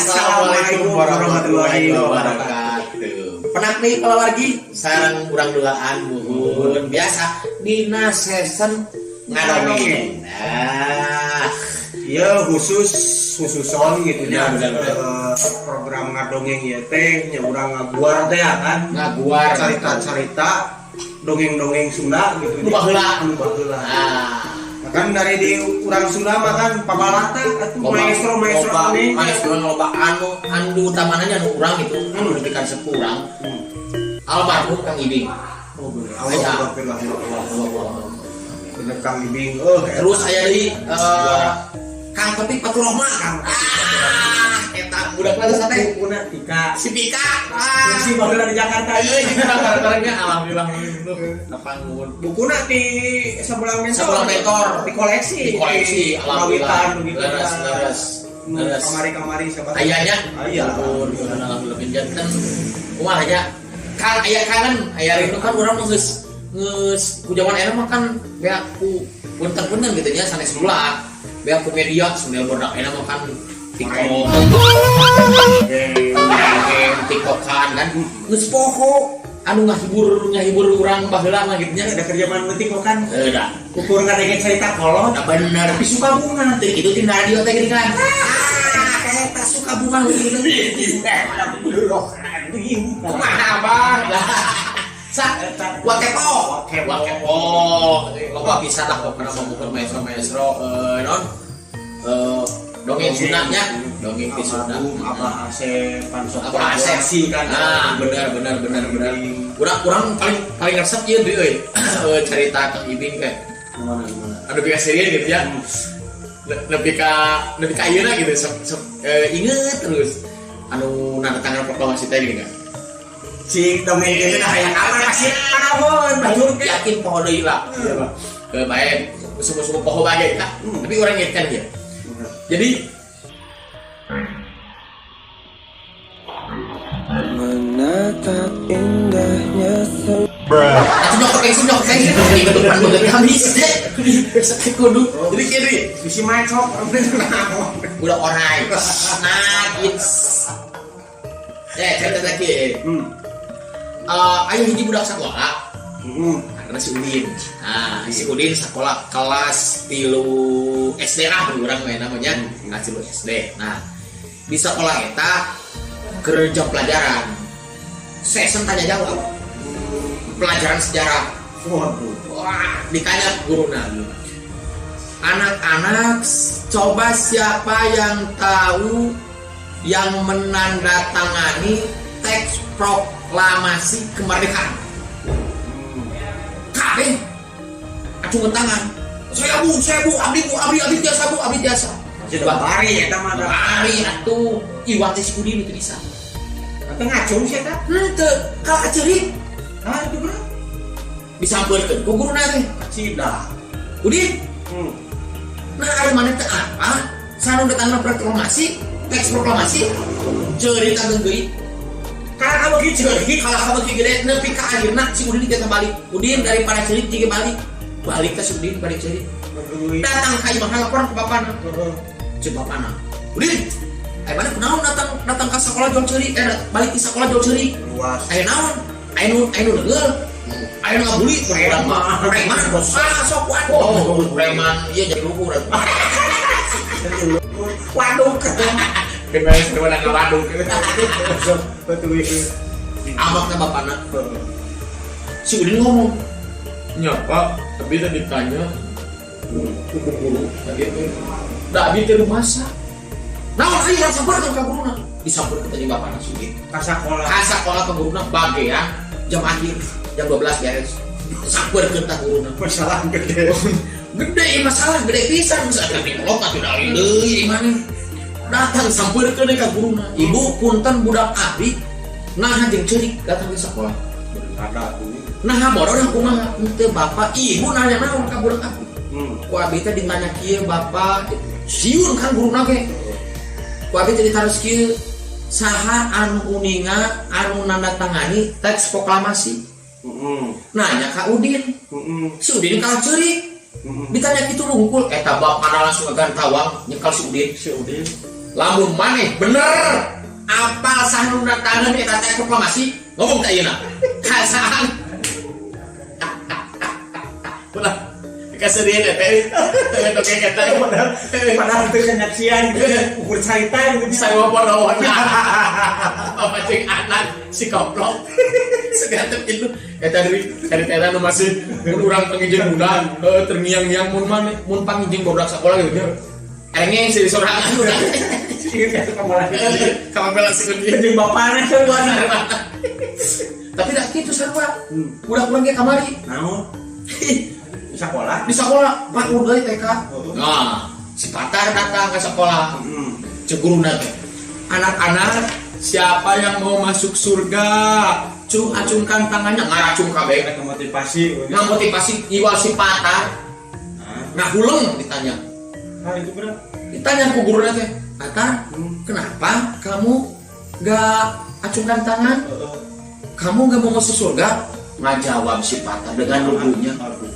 Assalamualaikum warahmatullahi wabarakatuh. Penak nih kalau lagi sareng urang duaan buhun biasa dina season ngadongeng. Nah, Iya, khusus khususon gitu ya. Benar. Program ngadongeng ya teh nya urang ngaguar teh ya kan. Ngaguar. Cerita-cerita dongeng-dongeng Sunda gitu. Nu baheula. Nu baheula. Ah, Nah, kan dari di urang Sunda mah kan pabalata atuh maestro maestro loba, ini. Maestro loba anu anu utamana anu urang gitu, anu nepi sepuh urang. Almarhum Kang Ibing. Oh bener. Aya. Allah Allah. Bener Kang Ibing. Oh, Terus aya deui Kang Topik Faturrahman. Kang Topik. Ah, eta budak lagi sate. Kuna Tika. Si Pika. Ah. Si baheula di Jakarta Iya, ieu. gitu bareng-barengnya alhamdulillah nepang. Bukuna di Sabulang Mentor. Sabulang Mentor. Di koleksi. Di koleksi, alhamdulillah. Kawitan begitu. Leres, leres. Leres. Kamari-kamari sahabat. Ayahnya? Aya. Ampun, alhamdulillah janten kumaha nya? Kang aya kangen, aya rindu kan urang mah geus geus ku zaman era mah kan beak ku punten-punten gitu nya sanes lula. Beak ku media sundel bodak era mah kan TikTok. Game TikTokan kan geus poho anu ngahibur ngahibur urang baheula mah gitu nya. Ada kerja man penting kok kan. Eh, dah. Ukur ngadenge cerita kolot. Nah, bener. Tapi suka bunga. Teu kitu tina radio teh gini kan. Ah, eta suka bunga gitu. Kumaha abang? Lah. Sa wakepo. Wakepo. Loba pisan lah pokona mah bukan maestro-maestro non dongeng Sundanya, dongeng ti Sunda. Abah Asep Pansok. Abah Asep. Kan. Nah, benar benar benar benar. Urang urang paling paling resep ieu deui euy. Cerita Kang Ibing teh. Gimana gimana? Anu biasa serius gitu ya. Lebih ka ayeuna gitu sok, sok, inget terus anu nanda tangan proklamasi teh gini kan. Cik dongeng gitu dah hayang apa kasih panahon batur ge. Yakin poho deui lah. Iya, Pak. Ke bae musuh-musuh poho bae kan. Tapi orang ingetkan ya. Jadi Menatap indahnya atuh nyokot bensin nyokot bensin di depan beungeut habis teh. Sakit kudu. Jadi kieu deui. Bisi macok naon. Udah orai. Nah, it's cerita lagi. Aya hiji budak sekolah karena si Udin. Nah, si Udin sekolah kelas 3 SD lah urang we namanya, kelas 3 SD. Nah, di sekolah eta keur jam pelajaran. Session tanya jawab. Pelajaran sejarah. Waduh. Wah, ditanya guruna. Anak-anak, coba siapa yang tahu yang menandatangani teks proklamasi kemerdekaan? Kabeh acungkeun tangan. Saya bu, saya bu, abdi bu, abdi, abdi biasa bu, abdi biasa. Sudah bari eta mah da. Bari atuh iwat teh si Udin itu bisa. Atau ngacung sih eta. Henteu, kalah ceurik Ah, itu berapa? Disampeurkeun ku guruna teh. Cida. Udin, nah ari maneh teh apa? Sanu datangna proklamasi, teks proklamasi, ceurik deui. Kalah kamu gitu. Ceurik kalah ka beuki gede nepi ka akhirna si Udin kita balik. Udin daripada ceurik jiga balik. Balik ke si Udin balik ceurik. Datang ka imah laporan ke bapana. Ceuk bapana. Udin, aya mana kunaon datang datang ke sekolah jual ceurik, balik ke sekolah jual ceurik. Luas. Aya naon? Aya nu leunggeul. Aya nu ngabuli, urang mah preman. Ah, sok waduh. Preman ieu jadi luhur. Waduh. Kena daripada ngawaduk. Betul. Amakna bapana. Si Udin ngomong, "Nya Pak, tapi tadi ditanya ku guru tadi itu. Da abi teh rumasa." Naon ayo urang sampeurkeun ka guruna. Disampeurkeun tadi bapana si Udin. Ka sakola. Ka sakola ke guruna bagean jam akhir jam 12 beres. Sampeurkeun ka guruna. Masalah gede. Gede ieu masalah gede pisan misalkan ditolong atuh da deui di mana. Datang sampeurkeun ka guruna. "Ibu, punten, budak abdi nah jeung ceurik datang ke sekolah." Ada tuh. Nah, bodoh dah kumaha? Henteu bapak, ibu nanya naon ka budak abdi? Ku abdi teh ditanya kieu, bapak. Sieun kan guruna ge. Ku abdi teh ditaros kieu, saha anu uninga anu nandatangani teks proklamasi? Nanya ka Udin. Si Udin kalah ceurik. Ditanya kitu wungkul eta bapana langsung ngagantawang nyekal si Udin. Si Udin. Lamun maneh bener apal saha nu tangan eta teh proklamasi, ngomong teh ayeuna. Ka saha? Ulah kaserian teh. Teh oke kata. Padahal padahal itu kenyaksian gitu, ukur carita gitu. Saya mau pondok apa cing anak si goblok seganteng itu eta dari eta nu masih mun urang panggih budak, heuh, terngiang-ngiang mun maneh mun panggih budak sekolah gitu erengeng si sorangan urang. Ingat ya kamu lagi. Kamapela si Udin. Jeung bapana sarua. Tapi dah kitu sarua budak urang ge kamari. Naon? Di sekolah. Di sekolah Pak udah TK. Nah, si Patar datang ke sekolah. Cek guruna teh, "Anak-anak, siapa yang mau masuk surga? Cung acungkan tangannya." Ngaracung kabeh. Ada motivasi. Nah, motivasi iwal si Patar. Nah, ngahuleng ditanya. Hal itu berat. Ditanya ku guruna teh, "Patar, kenapa kamu gak acungkan tangan? Kamu gak mau masuk surga?" Ngajawab si Patar dengan lugunya, Aduh.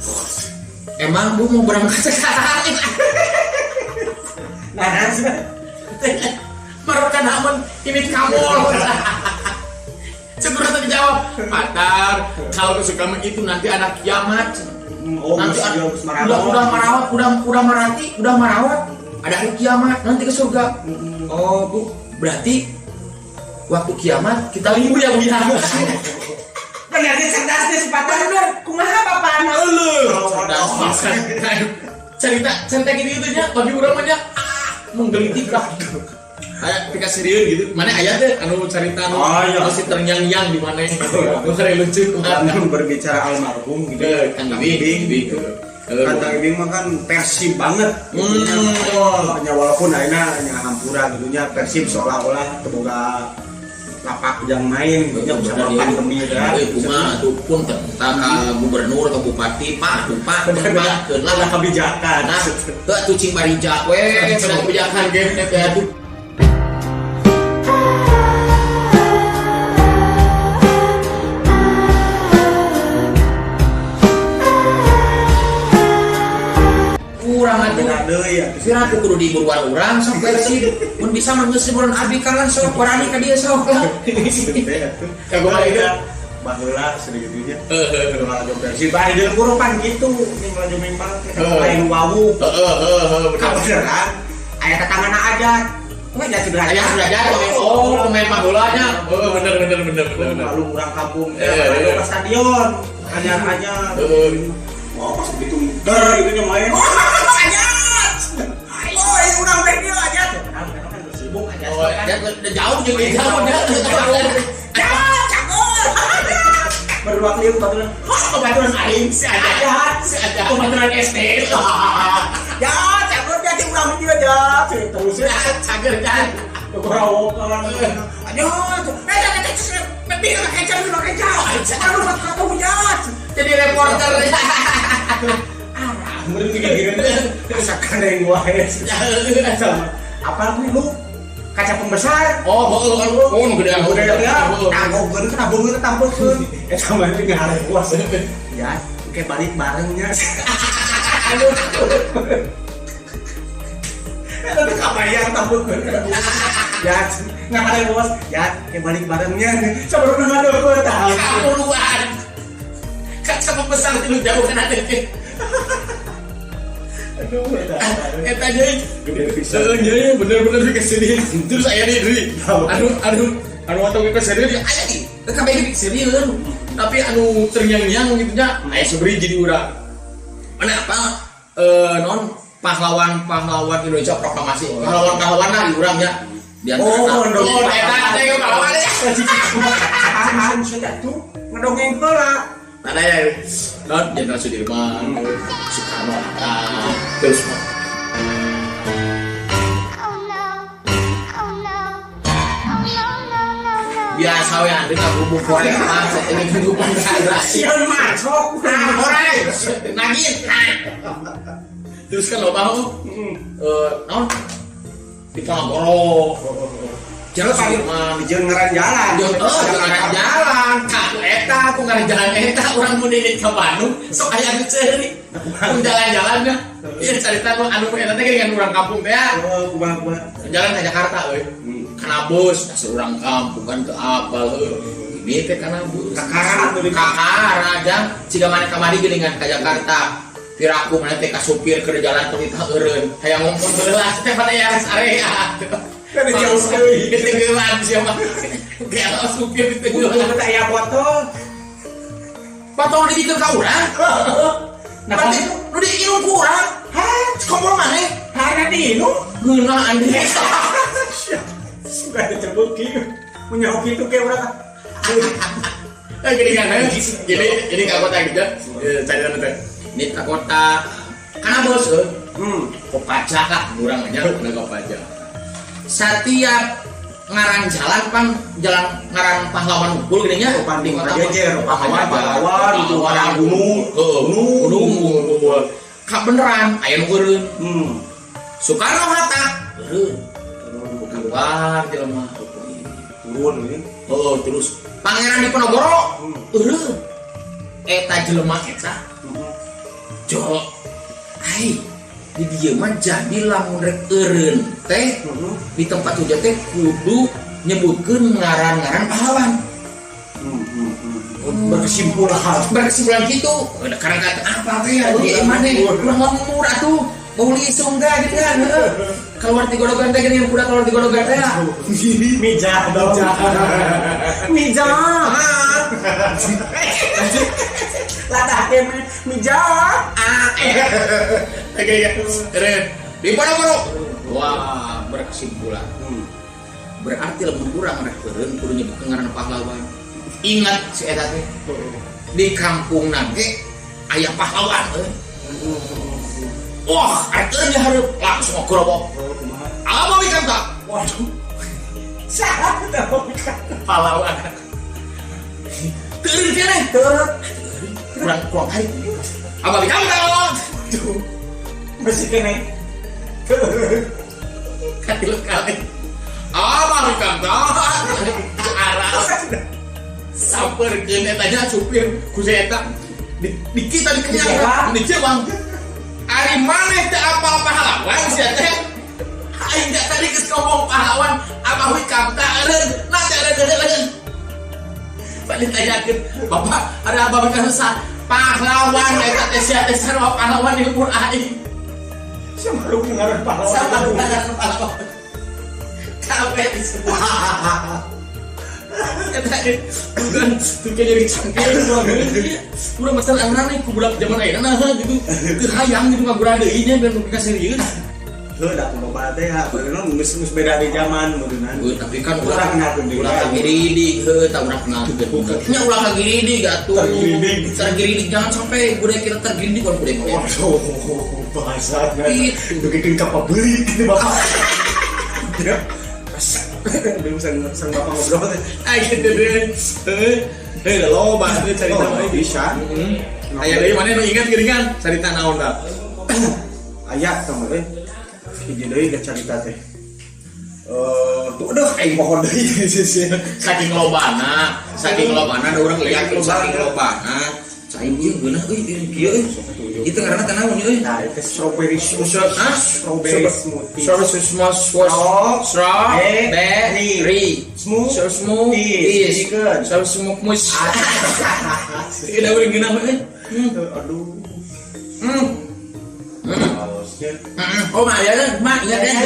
"Emang Bu mau berangkat sekarang?" Nah, Marokan aman ini kamu. Segera dijawab, "Patar, kalau kesukaan itu nanti ada kiamat." Oh, nanti geus geus marawat. Udah marawat, udah marati, udah marawat, ada hari kiamat, nanti ke surga. "Oh Bu, berarti waktu kiamat kita libur ya, Bu ya?" Bener sih, cerdasnya si Patar bener. Kumaha bapana? Euleuh, cerdas pisan. Cerita cerita gitu gitu nya bagi urang mah nya, ah, menggelitik lah. Kayak pika serius gitu. Mana aya teh anu cerita anu Oh, iya. masih terngiang-ngiang di mana gitu. Nu keren lucu kumaha. Kan berbicara almarhum gitu. Eh, Kang Ibing, Ibing. Gitu. Kan Kang Ibing mah kan Persib banget. Oh. Ya walaupun ayeuna nya hampura gitu nya, Persib seolah-olah teu boga lapak yang main gitu nya, bisa pandemi gitu ya. Eh, kumaha tuh punten tah ka gubernur atau bupati, Pak, Pak, Bener, Pak, keun lah. Ada kebijakan. Nah, teu atuh cing barijak we, beda kebijakan ge teh atuh. Urang atuh Beda deui ya. Kira aku kudu diburuan urang sok Persib. Mun bisa mah geus liburan abdi kalah sok warani ka dieu sok lah. Kagoda itu. Baheula sedikit nya. Heeh. Lalajo Persib, ah, di kurang pan gitu, ning lalajo memang Heeh. lain wawu. Heeh heeh bener. Kabeneran aya tetangana aja. Wah, ya sudah. Aya sudah jadi oh pemain bolanya. Oh, bener bener bener bener. Bener. Lalu urang kampung Eh, eh. ke stadion, anyar-anyar. Heeh. Oh, pas begitu der gitu nya main. Oh, aja. Oh, ini urang teh dia aja. Padahal mereka kan sibuk aja. Oh, ya udah jauh jeung jauh ya. Ya, cakep. Berdua kali baturan. Wah, kebaturan aing si aja. Si aja. Kebaturan SD. Ya, cakep dia ti urang dia aja. Terus Ya, cager kan. Kerawokan. Aduh, eh, eh, eh, eh, kejar, kejar. Aduh, ketemu jat. Jadi reporter. Ah, murid tiga gini. Asa kandeng wae. Sama. Apa nih lu? Kaca pembesar. Oh, oh, oh, oh, nu gede. Udah ya, tanggokeun kan tabungkeun tampilkeun. Eh, sama ini ngarewas. Ya, kayak balik barengnya. Aduh. Tapi kabayang tampilkeun. Ya, ngarewas. Ya, kayak balik barengnya. Sabarna ngadokeun tah. Kaburuan. Kaca pembesar itu jauh kan ada. Aduh, eta. Eta jadi Gede pisan. Heeh, jadi bener-bener kesedihan. Terus aya di deui. Anu anu anu atau kesedihan dia aya di. Kabeh ge kesedihan. Tapi anu terngiang-ngiang gitu nya, aya saberi jadi urang. Mana apa non pahlawan-pahlawan Indonesia proklamasi. Pahlawan-pahlawan lah di urang nya. Di antara Oh, ndong. oh, eta teh pahlawan ya. Apaan sudah tuh ngedongeng heula. Mana ya? Non Jenderal Sudirman, Soekarno Hatta, terus Oh no. Oh no. Oh no, no, no, no. Biasa we ande ngagubu korek mah ini kehidupan generasi. Sieun masuk. Nah, korek. Nagih. Terus kan loba eh non di Ponorogo. Jalan Sudirman. Jeung ngaran jalan. Oh, ngaran jalan. Ka eta aku ngaran jalan eta urang mun indit ka Bandung sok aya nu ceurik. Mun jalan-jalannya. Ieu carita nu anu eta teh geuningan urang kampung teh ya. Oh, kumaha kumaha. Jalan ke Jakarta euy. Kana bus, asal urang kampung kan teu apal heuh. Ini teh kana bus. Kakara tuh di Kakara jang ciga maneh kamari geuningan ka Jakarta. Piraku maneh teh ka supir keur jalan teu kita eureun. Hayang ngomong heula teh pada ya rest area. Kan jauh sekali. Ditenggelan siapa? Kayak supir Untung ditenggelan. teh aya botol. Botol dibikeun ka urang. Nah, Berarti nu diinum ku urang. Hah? Komo maneh? Hana diinum? Ngeunah anjing. Suka dicebuki. Menyauk itu kayak urang. Eh gini kan, eh. Jadi ke kota gitu. Cari teh. Ini ke kota. Karena bos, eh. Kopaja lah, urang aja udah Kopaja. Setiap ngaran jalan pan jalan ngaran pahlawan unggul gini nya. Oh, pan di kota Pajajar, pahlawan, pahlawan, itu pahlawan gunung, gunung, gunung. Gunung, ka beneran aya nu eureun. Soekarno Hatta eureun. Keluar jelema. Turun ini. Oh, terus Pangeran Diponegoro eureun. Eta jelema eta jo ai di dieu mah jadi lamun rek eureun teh di tempat hujan teh kudu nyebutkeun ngaran-ngaran pahlawan. Berkesimpulan. Berkesimpulan gitu. Udah karena kata apa teh ya di mana urang ngomong atuh bau lisung teh gitu kan. Heeh. Keluar ti godogan teh gini kuda keluar ti godogan teh. Mija dong. Mija. Latah keme mija. Ah, eh. Oke, ya. Ren. Di Diponegoro. Wah, berkesimpulan. Berarti lamun urang rek eureun kudu nyebutkeun ngaran pahlawan. Ingat si eta teh. Di kampung ge aya pahlawan euy. Wah, rek eureun di hareup langsung gerobok. Apa Wikanta? Waduh. Siapa tahu Pahlawan. Teu eureun keneh. Kurang kurang tarik. Apa Wikanta? Tuh. Masih kene. Katilu kali. Apa Wikanta? Arah samperkeun eta nya supir ku si eta di kita dikenyang dicewang. Ari maneh teh apal pahlawan sia teh. Aing teh tadi geus ngomong pahlawan apa Wikanta eureun nah teh eureun eureun eureun. Pak ditanyakeun, "Bapak, ada apa Wikanta sa pahlawan eta teh sia teh sarua pahlawan di umur aing." Sama lu ngaran pahlawan. Sama ngaran pahlawan. Kabeh disebut. Eta bukan tuh kayak jadi cangkir urang masalah aneh ku budak zaman ayeuna nah gitu. Teu hayang gitu ngagura deui nya dan nu serius. Heuh da kumaha teh ya, beunang geus geus beda di zaman meureunnan. Heuh, tapi kan Urang kenalkeun deui. ulah kagiridig, heuh tah urang kenalkeun. Nya ulah kagiridig atuh. Tergiridig. Tergiridig jangan sampai budaya kita tergiridig kan budaya modern. Waduh, bahasanya. Itu. Dugikeun ka pabeulit gitu Bapak. Ya. Belum sang sang bapak ngobrol teh. Ah gitu deh. Heuh, heuh loba teh carita Oh, mah bisa. Heeh. Aya deui mana nu ingat geuningan carita naon da? Aya tah mah teh. Hiji deui ge carita teh. Eh, tuh aduh aing pohon deui sih. Saking lobana da urang yakin saking lobana. Cai ieu geunah euy ieu kieu euy. Itu ngaranna teh naon euy? Nah, itu strawberry Hah? strawberry smoothie. Strawberry smoothie. Strawberry Smoothie. Smoothie. Chicken. Strawberry smoothie. Tidak boleh geunah euy. Aduh. Halusnya. Oh, mah ya, mah ingat ya.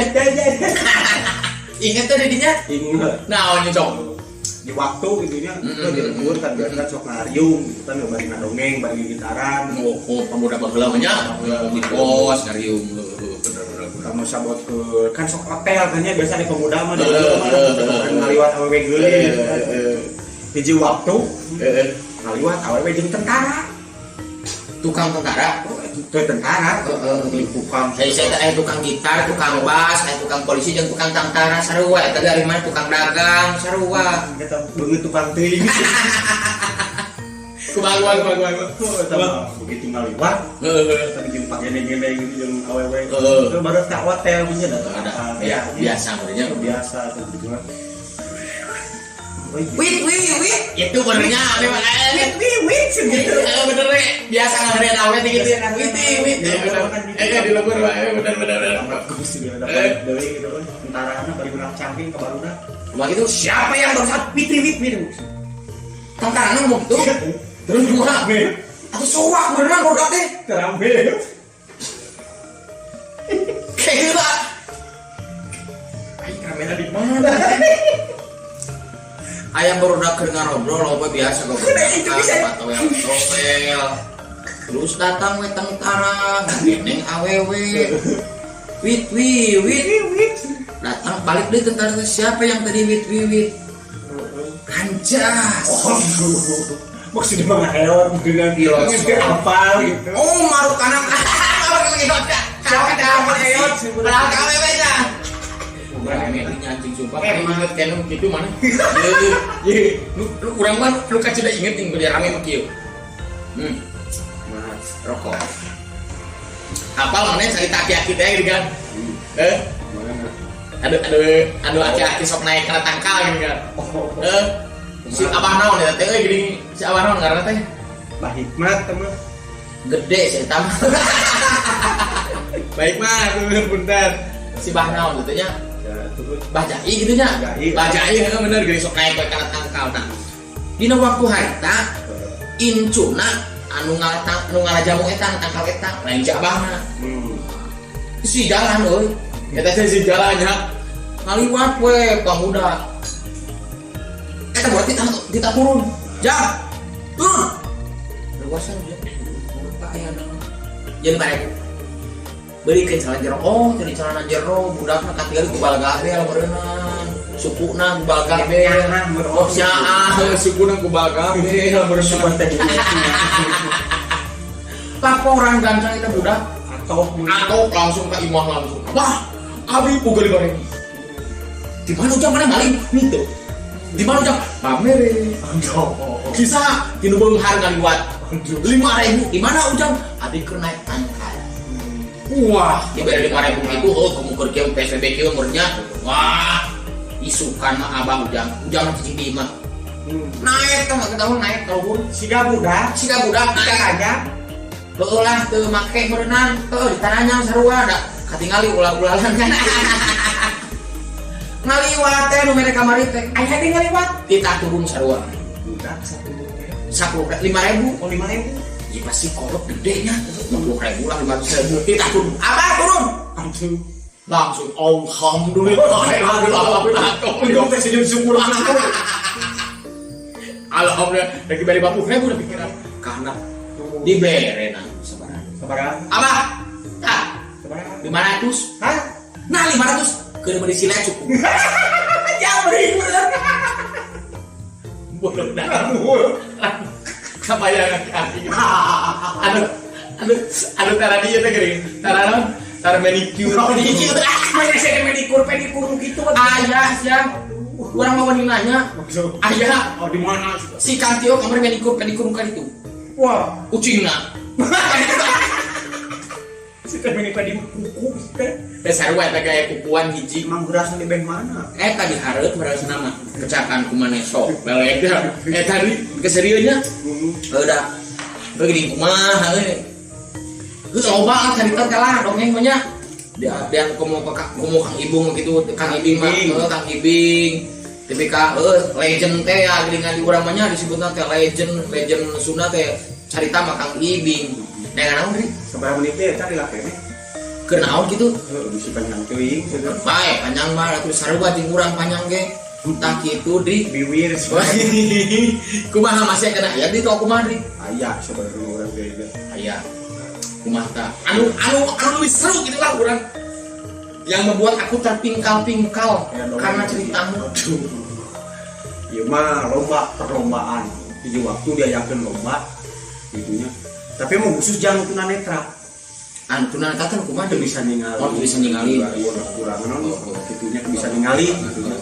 Ingat teh didinya. Ingat. Naon nya, Cok? Di waktu gitu nya, itu di lembur kan biasa sok ngariung gitu kan bari ngadongeng, bari gitaran. Oh, oh, pemuda baheula mah nya di pos ngariung. Heuh, bener bener. Kamu sabot ke kan sok hotel kan nya biasa di pemuda mah di Heeh, lembur mah heeh, kan ngaliwat awewe geulis. Heeh, Hiji waktu heeh. ngaliwat awewe jeung tentara. Tukang tentara. Itu tentara, Heeh. di tukang Saya teh aya tukang gitar, tukang bass, aya tukang polisi jeung tukang tentara sarua eta ge ari mah tukang dagang sarua. Eta beungeut tukang teuing. Kumaha kumaha kumaha kumaha. Oh, eta mah begitu ngaliwat Heeh. tapi jeung pagene-gene gitu jeung awewe. Heeh. Itu baru tak hotel punya datang. Ada ya, biasa sebenarnya. Biasa tuh gitu kan. Oh, iya. Wit wit wit. Itu benernya memang Wit wit wit gitu. Bener we. Biasa ngagerean awe teh gitu. Wit wit. Iya, Bener. Di lembur wae bener bener bener. Bagus sih dia dapat deui gitu kan. Tentarana bari berak cangking ke barudak. Cuma gitu Siapa yang barusan wit wit wit? Tentara ngomong gitu. Terus kumaha? Atau soak beneran barudak teh. Terambe. Kayak gitu lah. Aing kamera di mana? Ayam barudak keur ngarobrol loba biasa kok. Nah, itu bisa. Towel towel. Terus datang we tentara, ngeneng awewe. Wit wi wit. Wit. Datang balik deh tentara teh, siapa yang tadi wit wi wit? Anjas. Oh, maksudnya mah ngaheot dengan Iya, ngerti apa gitu. Oh, maruk kanan. Maruk gitu. Siapa yang ngaheot sih? Padahal kawewe nya. Rame ini anjing sumpah. Kayak inget kayak nu gitu mana? Iya, lu kurang mah lu kan sudah inget nih dia rame mah kieu. Mas. Rokok. Apal mana cerita aki-aki teh gitu kan? Eh, Mana? aduh aduh aduh aki-aki sok naik kana tangkal gitu kan. Oh, Eh, si abah naon ya teh gini si abah naon ngaranna teh? Bah Hikmat teman. Gede sih eta mah. Baik mah, punten. Si bah naon gitu nya. Ya, terus Bah Jai gitu nya. Jai. Bah Jai heeh bener gini sok naik we kana tangkal nah. Dina waktu harita incuna anu ngalatang anu ngalajamu eta tangkal eta lain si abahna. Si jalan euy. Eta teh si jalannya ngaliwat we pemuda. Eta berarti kita turun. Jam. Turun. Luasan jam. Pak aya naon. Jadi 5.000. Beuikeun celana jero. Oh, jadi celana jero budakna katingali ku balgabel berenang. Sukuna ku balgabel. Nyaah, berenang. Oh, nyaah sukuna ku balgabel berenang. Super teh. Laporan gancang eta budak Atau atau langsung ke imah langsung. Wah, abi boga 5.000. Di mana ujang mana maling? Henteu. Di mana ujang? Pamere. Aduh. Kisah di nu beunghar ngaliwat. Aduh. 5.000. Di mana ujang? Abi keur naik tangkal. Wah, diberi 5.000 itu, oh, kamu kerja PSBB kieu umurnya. Wah, isukan mah abah ujang. Ujang mah cicing di imah. Naik tah nggak ketahuan naik ka luhur. Siga budak, Siga budak kita naik. aja. Heueuh lah teu make meureunan. Heueuh ditaranya sarua da katingali ulah-ulalan kan. Ngaliwat teh nu mere kamari teh. Aya deui ngaliwat. Kita turun sarua. Budak satu 10 5.000. Oh, 5.000. Ya pasti kolot gede nya. 50.000 lah 500.000. Kita turun. Abah turun. Aduh. Langsung alhamdulillah. Alhamdulillah. Untung teh senyum syukur. Alhamdulillah. Lagi bari 50.000 udah pikiran. Karena dibere nah sabaraha. Sabaraha? Abah. Tah, Sabaraha? 500. Hah? Nah 500 keur meuli silet cukup. Ya beri bener. Bodoh dah. Kabayang aki-aki gitu. Aduh, aduh, aduh tara dia teh geuning. Tara naon? Tara manicure. Manicure. Mana saya manicure pedicure gitu kan. Ayah sia. Urang mah wani nanya. Ayah, Oh, di mana? si Kang Tio kamar manicure pedicure kan itu. Wah, Ucingna. si teh manicure di kuku teh. Teh sarua eta gaya kukuan hiji. Emang berasal di band mana? Eta dihareup berasna mah. Kecakan kumaneh sok. Balik eta tadi keserieunya. Udah. Begini kumaha euy. Geus loba lah carita teh lah dongeng mah nya. Dia dia komo komo Kang Ibung gitu, Kang Ibing mah, Ibing. heuh Kang Ibing. Tapi ka heuh legend teh ya geuningan di urang mah nya disebutna teh legend, legend Sunda teh carita mah Kang Ibing. Nah, naon deui? Sabaraha menit teh cari lah kene. Keur naon kitu? Heuh, bisi panjang teuing. Bae panjang mah atuh sarua jeung urang panjang ge. Entah kitu di Biwir. Kumaha masih kena aya di tong kumaha di? Aya sebenarnya orang teh. Aya. Kumaha tah? Anu anu anu lebih seru gitu lah urang. Yang membuat aku terpingkal-pingkal Ya, dongeng. karena ceritamu. Aduh. Ieu mah lomba perlombaan. Hiji waktu diayakeun lomba gitunya. Tapi mau khusus jangan tunanetra. Anu tunanetra teh kumaha Teu bisa ningali. Oh, teu bisa ningali. Kurangan Oh, oh. gitunya teu bisa ningali gitunya.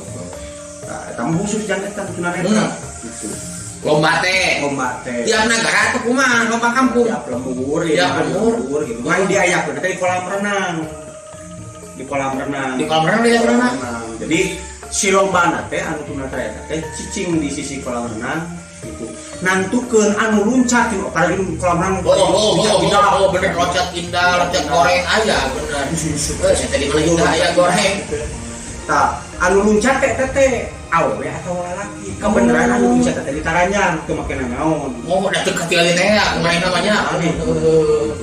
Nah, eta mah khusus jangan eta tunanetra. Hmm. Gitu. Lomba teh. Lomba teh. Tiap negara atau kumaha lomba kampung. Tiap lembur Tiap ya, lembur. gitu. Kan diayakeun teh di kolam renang. Di kolam renang. Di kolam renang dia renang. Jadi Si lombana teh anu tunanetra eta teh cicing di sisi kolam renang gitu. Nantukeun anu luncat di pada di kolam renang. Oh, bener, loncat indah, loncat goreng aya, bener. Eh, saya tadi mana indah aya goreng. Tah, anu luncat teh teh teh awewe atau lalaki. Kebenaran anu luncat teh ditaranjang teu make naon. Oh, udah teu katingali teh ya, kumaha namanya?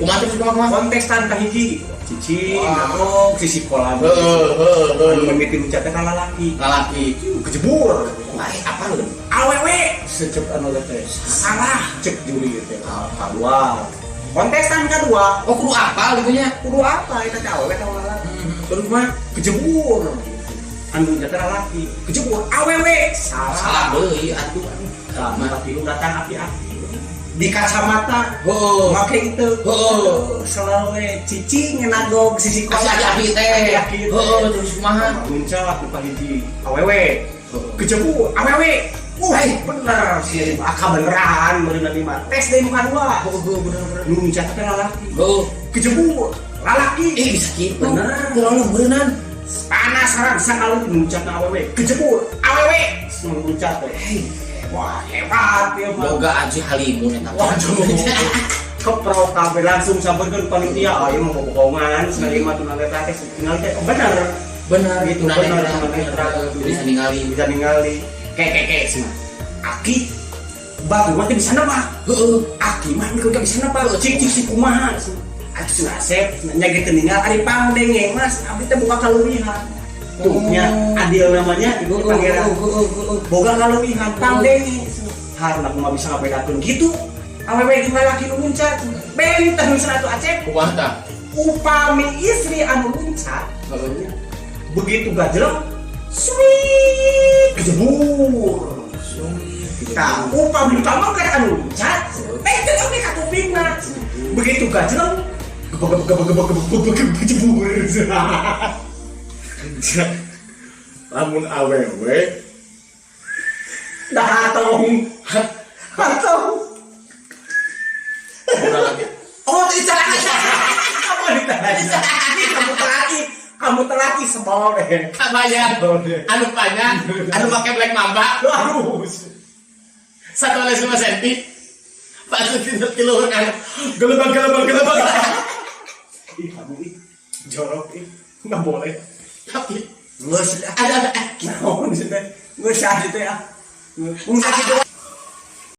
Kumaha terus, kumaha kumaha? Kontestan kahiji cicing, Wah. nagog sisi kolam. Heeh, heeh, Anu heeh. mimiti luncat teh ka lalaki. Lalaki. Kejebur. Wah, apa lu? Awewe secep anu teh. Salah cek juri teh. Kedua. Kontestan kedua. Oh, kudu apal gitu nya. Kudu apa eta teh, awewe atau lalaki? Terus mah kejebur. Anu luncat teh lalaki. Kejebur awewe. Salah. Salah deui atuh. Nah, mata tilu datang api-api. Di kacamata make itu. Heeh. Selalu we cicing nagog sisi Kasih api teh. Aki-aki teh. Heeh, terus kumaha? Muncul ku kahiji awewe. Kejebur awewe. Wah, bener sih, aka beneran bener lima. Tes deui nu kadua. Heeh, bener bener. Nu luncat teh lalaki. Heeh. Kejebur lalaki. Eh, bisa gitu. Bener. Terlalu berenang. Penasaran sekali luncat awewe. Kejebur awewe. Nu luncat teh. Wah, hebat ya, mah. Boga Aji Halimun eta. Waduh. Keprok kabeh langsung sampeurkeun panitia. Ah, ieu mah bobohongan, sekali mah tunanetra teh tinggal teh. Oh, bener. Bener Gitu, tunanetra. bener, tunanetra. Bisa ningali. Bisa ningali. Kayak kayak kayak cenah. Aki batu mah teu bisa nebak. Heeh. Aki mah teu bisa nebak. Cik cik si kumaha. Atuh cenah Asep nya ge teu ninggal ari pangdenge Mas, abdi teh boga kaleuwihan. Tuh nya adil namanya itu pangeran. Boga kaleuwihan pangdenge. Haruna kumaha bisa ngabedakeun gitu. Awewe jeung lalaki nu luncat. Benten cenah atuh Acep. Kumaha tah? Upami istri anu luncat, begitu gajleng, sweet kejebur. Nah, upami pamengker anu luncat, benten oge ka kupingna. Begitu gajleng, gebeg gebeg gebeg gebeg gebeg gebeg kejebur. Lamun awewe Dah tong. Atau Kurang lagi. Oh, ditanya. Kamu ditanya. Kamu telaki, kamu telaki sebel deh. Kabayang. Anu panjang, anu make Black Mamba. Aduh. 105 senti. Pas tidur tiluhur anu gelebang gelebang gelebang. Ih, kamu ih. Jorok ih, nggak boleh. Tapi Geus ada naon sih teh? Geus sah teh ah. Mun sakitu